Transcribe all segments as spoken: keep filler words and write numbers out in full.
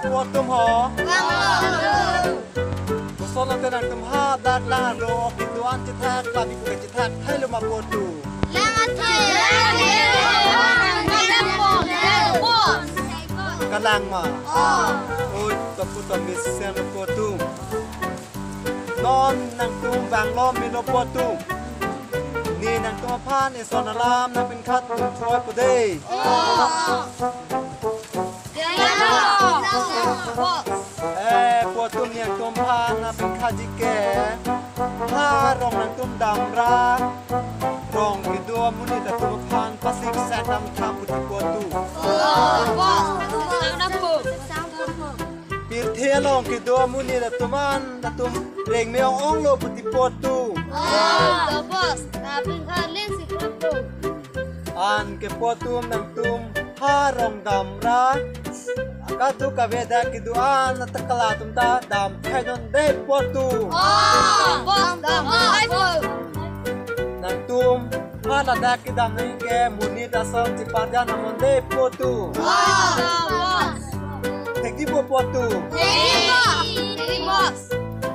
Nangpo atum ho. Koson lote nangtum hadak lang arlo ok kedo-an chethak, labi kuke chethak, thailo ma po atum. Lang athe. Kalang ma. Oi, tapu ta mesen po atum. Non nangtum vanglo melo po atum. Ne nangtum aphan eson alam nangpinkhat tum thoi po dei. Eh, po atum, ne nangtum aphan nangpinkhatji ke ha rong nangtum damra, rong kedo amonit atum aphan pasik sat damtha pu ti po atum. Pirthe along kedo amonit atum an, atum rengme ong-onglo pu ti po atum. Anke po atum, nangtum ha rong damra, kadokave adak kedo-an atakala atum ta damthai non dei po atum. Nangtum ha ladak kedam nangji ke monit ason cheparjan nang non dei po atum. Thekji po po atum.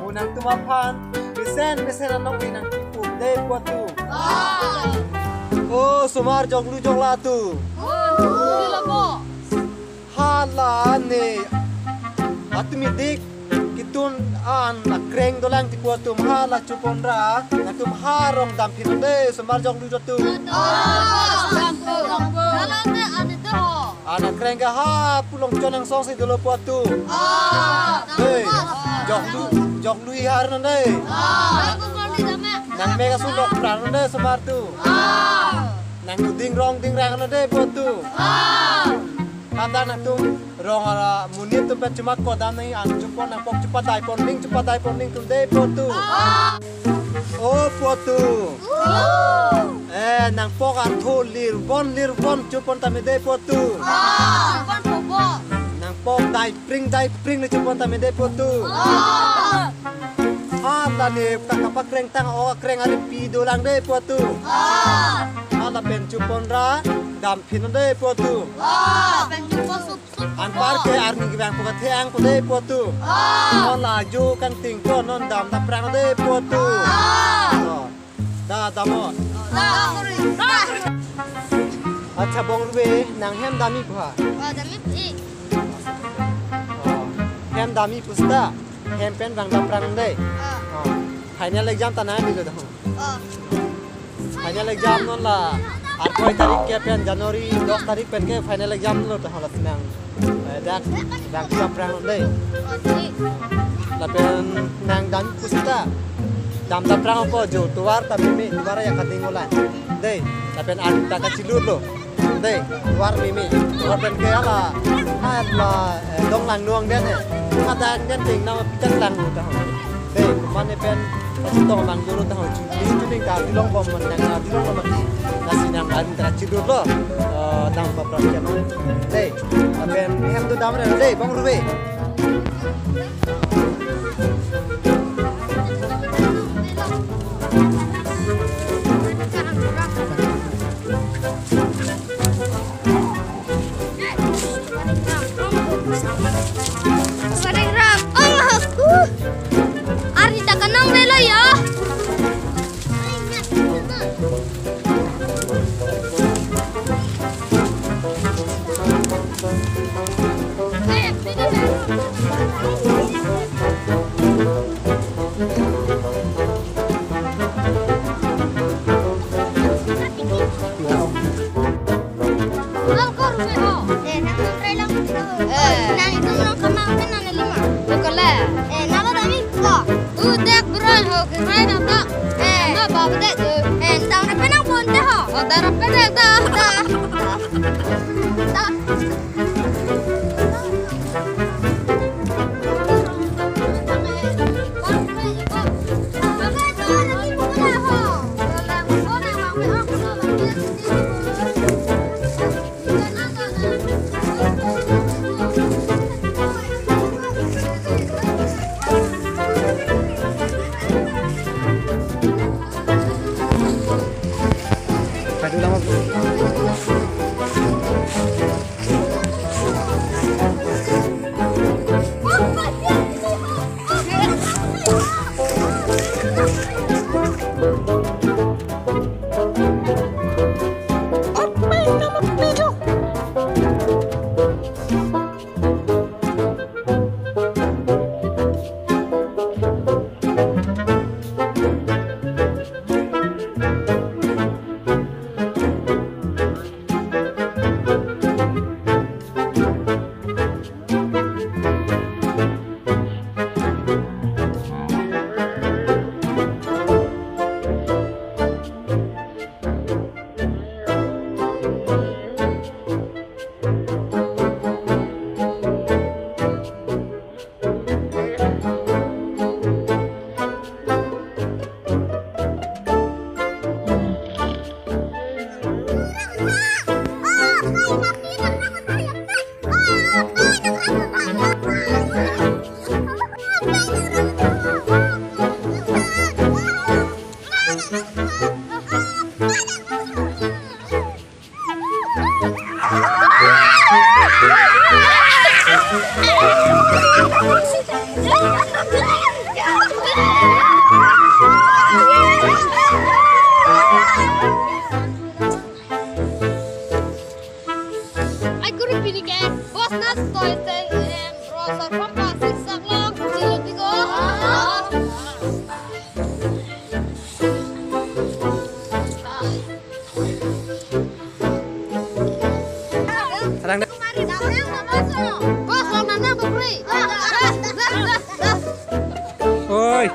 Mo nangtum aphan mesen mesen anong nangkipu dei po atum. O osomar joklu jokla atum. Hala ne atum idik kitun an akreng dolang ti po atum, hala chupon ra nangtum ha rong damphi non dei osomar joklu jokla atum. An akreng ke ha pu Longchon angsong si dolo po atum. Dei, joklu, joklu ihar non dei. Nangmek asun dokpra non dei osomar atum. Nangding rong ding rang non dei po atum. Hadak nangtum rong ara monit atum pen chumak kodam nangji an chupon nangpok chupadai pon ning, chupadai pon ning tum dei po atum. O po atum. Eh, nangpok artho lirvon lirvon chupon tame dei po atum. Nangpok daipring daipring le chupon tame dei po atum. Hala ne kakapakreng tang o akreng aripi dolang dei po atum. Hala pen chupon ra damphi non dei po atum. Anpar ke arni kevang po kathe ang po dei po atum. Hala ajo kangting po non dam daprang dei po atum. Da, dam o. Accha, bong ruve, nang hem damji po ha? Hem damji pu seta hem pen vang daprang dei. Final exam ta nangdilo da ho. Final exam non la athoi tarik ke pen, January dos tarik pen ke final exam lo ta hala sinang. Eh, dak, dak daprang dei. Lapen nang damji pu seta dam daprang po jo, tovar ta meme, tovar ya kading ola. Dei, lapen an ta kachilur lo. Dei, tovar meme. Tovar pen ke hala, hala, eh, dong lang nuang den he. Kadang den ting nama pitan lang lo ta ho. Dei, mane pen, pasi tong mang dulu ta ho. Chuning chuning ka dilong bom man nang, dilong bom mati. Lasi nang an ta kachilur lo. Eh, dam daprang ke non. Dei, lapen hem do dam re dei, bong ruve. Paring ram, ong aku. Ari ta kanong velo ya. Darap ka da, da, da. Da. Ai guru pini ke, bos na stoi te, em, rosor pampa siksak long, chilo tiko. Adang da. Bos, long nana bukri. Oi.